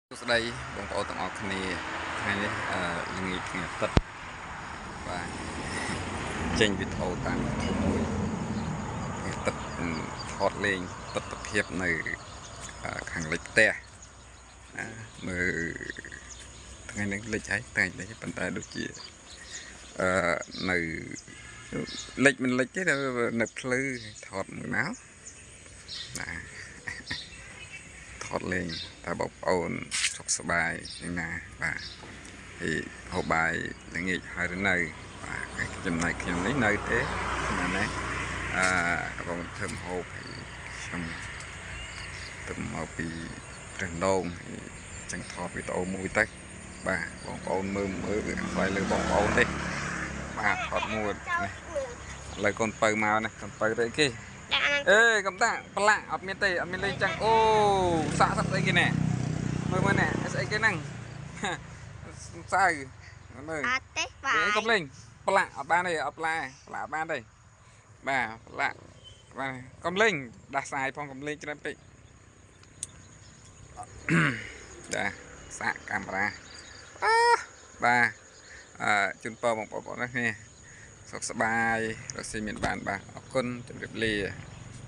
សួស្តីបងប្អូនទាំងអស់គ្នា ថ្ងៃនេះអឺល្ងាចថ្ងៃអាទិត្យ បាទ ចេញវីដេអូតាម YouTube មួយ ថ្ងៃអាទិត្យថតលេងទស្សនភាពនៅខាងលិចផ្ទះណា មើលថ្ងៃនេះលិចហើយ ថ្ងៃនេះប៉ុន្តែដូចជាអឺនៅលិចមិនលិចទេ នៅភ្លឺ ថតមួយមកណា ថតលេងតើបងប្អូនសុខសប្បាយយ៉ាងណា បាទ ហើយហូបបាយល្ងាចហើយឬនៅ? បាទ ចំណែកខ្ញុំនេះនៅទេណា ណាអឺកំពុងធ្វើម្ហូប ហើយខ្ញុំទៅមកពីព្រះដង ហើយចឹងថតវីដេអូមួយទៅ បាទ បងប្អូនមើលមើល អាស្រ័យលើបងប្អូនទេ បាទ ថតមួយនេះ ឥឡូវកូនពៅមកណា កូនពៅទៅគេអេ កំតាប្រឡាក់ អត់មានទេ អត់មានលេងចឹង អូ សាក់សាក់ស្អីគេណែ មើលមើលណែ ស្អីគេហ្នឹង សៅមើល អត់ទេ បាទ កុំលេងប្រឡាក់ អត់បានទេ អត់ផ្លែប្រឡាក់អត់បានទេ បាទ ប្រឡាក់ បាទ កុំលេងដាស់សាយផង កុំលេងច្រើនពេក បាទ សាកកាមេរ៉ា អើ បាទ អឺជូនពរបងប្អូននេះសុខសប្បាយ រកស៊ីមានបាន បាទ អរគុណ ជម្រាបលា។